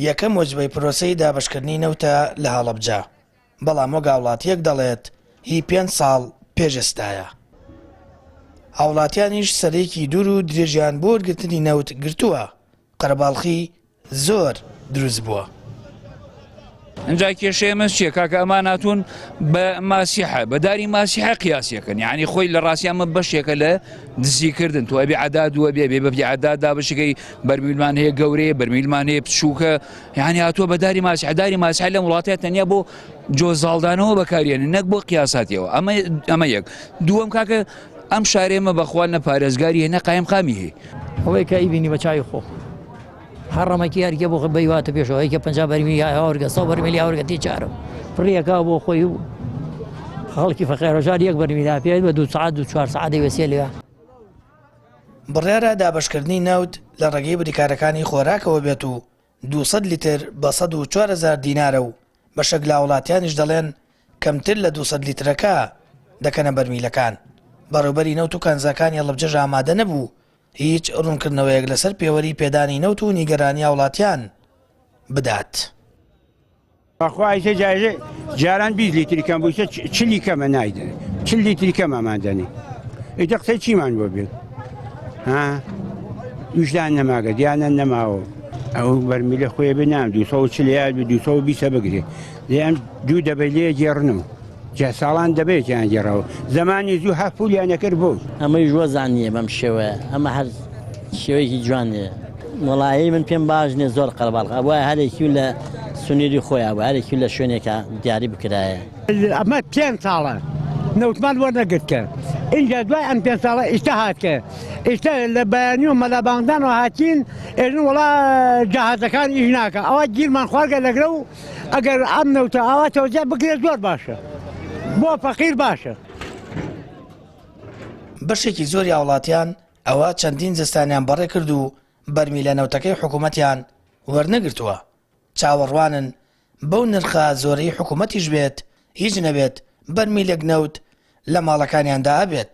یەکەم وەجبەی پرۆسەی دابەشکردنی نەوتە لە هەڵەبجە، بەڵام وەک هاوڵاتییەک دەڵێت هی پێنج ساڵ پێش ئێستایە. هاوڵاتیانیش سەرێکی دوور و درێژیان بۆ وەرگرتنی نەوت گرتووە، قەرەباڵخی زۆر دروست بووە. ئینجا کێشەی ئەمەش چیە کاکە ئەمان هاتوون بە ماسیحە بە داری ماسیحە قیاسیەکەن یعنی خۆی لە ڕاستی ئەمە بەشێکە لە دزیکردن تۆ ئەبێ عداد وە بێ بێ بە عداد دابشەکەی بەرمیلمان هەیە گەورەیە بەرمیلمان هەیە بچووکە یعنی هاتووە بە داری ماسیحە داری ماسیحە لەم وڵاتە تەنیا بۆ جۆزاڵدانەوە بەکاریێن نەک بۆ قیاساتیەوە ئەمە ئەمە یەک دووەم کاکە ئەم شارێمە بەخوا نە پارێزگاری هەیە نە قایم قامی هەیە ئەوەی کە ئیبینی بە چاوی خۆ هەر ڕەمەکی هەرکێ بۆ خۆی بەیواتە پێشەوە یەکێ 50 بەرمیل هاورگە 100 بەرمیل هاورگە تی چارم پڕیەکا بۆ خۆی و خەڵکی فەقێرەژار یەک بەرمیل پێ بە دوو سعات دوو چوار سعات دەیوەسێ لێ. بڕیارە دابەشکردنی نەوت لە ڕێگەی بریکارەکانی خۆراکەوە بێت و 200 لیتر بە 104 هەزار دینارە و بەشێک لە هاوڵاتیانیش دەڵێن کەمتر لە 200 لیترەکە دەکەنە بەرمیلەکان. بەڕێوبەری نەوت و کانزاکانی هەڵەبجەش ئامادە نەبوو هیچ ڕوونکردنەوەیەک لەسەر پێوەری پێدانی نەوت و نیگەرانی هاوڵاتیان بدات. بەخوا ئیسە جایزە جاران 20 لیتری کەم بوو ئیسە چلی کەمە نایدەن چل لیتری کەمەمان دەنێ ئیتە قسەی چیمان بۆ بێت ها ویژدان نەماگە دیانە نەماوە ئەو بەرمیلە خۆی بێ نام 240 یا 220 بگرێ لێیان دوو دەبەی لێ گێڕنەوە جا ساڵان دەبەیەکیان گێڕاوە زەمانی زوو هە پولیان ئەکرد بۆ. ئەمەیش وەزع نییە بەم شێوەیە ئەمە هەر شێوەیەکی جوان نییە. وەڵایی من پێم باش نییە زۆر قەرەباڵغ ئەبوایە هەرێکی لە سنووری خۆیا بوو هەرێکی لە شوێنێکا دیاری بکرایە. ئەمە پێنج ساڵە نەوتمان وەرنەگرتکە ئینجا دوای ئەم پێنج ساڵە ئیستا هاتکە ئیستا لە بەیانی و مەلابانگدانەوە هاتین ئێژن وەڵا جەهازەکان ئیش ناکە ئەوە گیرمان خوارگە لەگرە و ئەگەر ئەم نەوتە ئاوا تەوزیع بکرێت زۆر باشە بۆ فەقیر باشە. بەشێکی زۆری هاوڵاتیان ئەوە چەندین زستانیان بەڕێکرد و بەرمیلە نەوتەکەی حکومەتیان وەرنەگرتووە، چاوەڕوانن بەو نرخە زۆرەی حکومەتیش بێت هیچ نەبێت بەرمیلێک نەوت لە ماڵەکانیاندا هەبێت،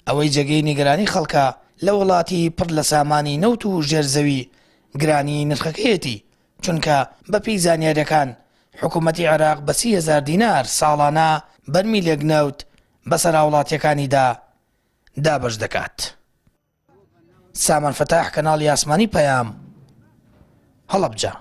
ئەوەی جێگەی نیگەرانی خەڵکە لە وڵاتی پڕ لە سامانی نەوت و ژێر زەوی گرانی نرخەکەیەتی، چونکە بەپێی زانیارییەکان حکومەتی عێراق بە 30 هەزار دینار ساڵانە بەرمیلێک نەوت بەسەر هاوڵاتییەکانیدا دابەش دەکات. سامان فەتاح، کەناڵی ئاسمانی پەیام، هەڵەبجە.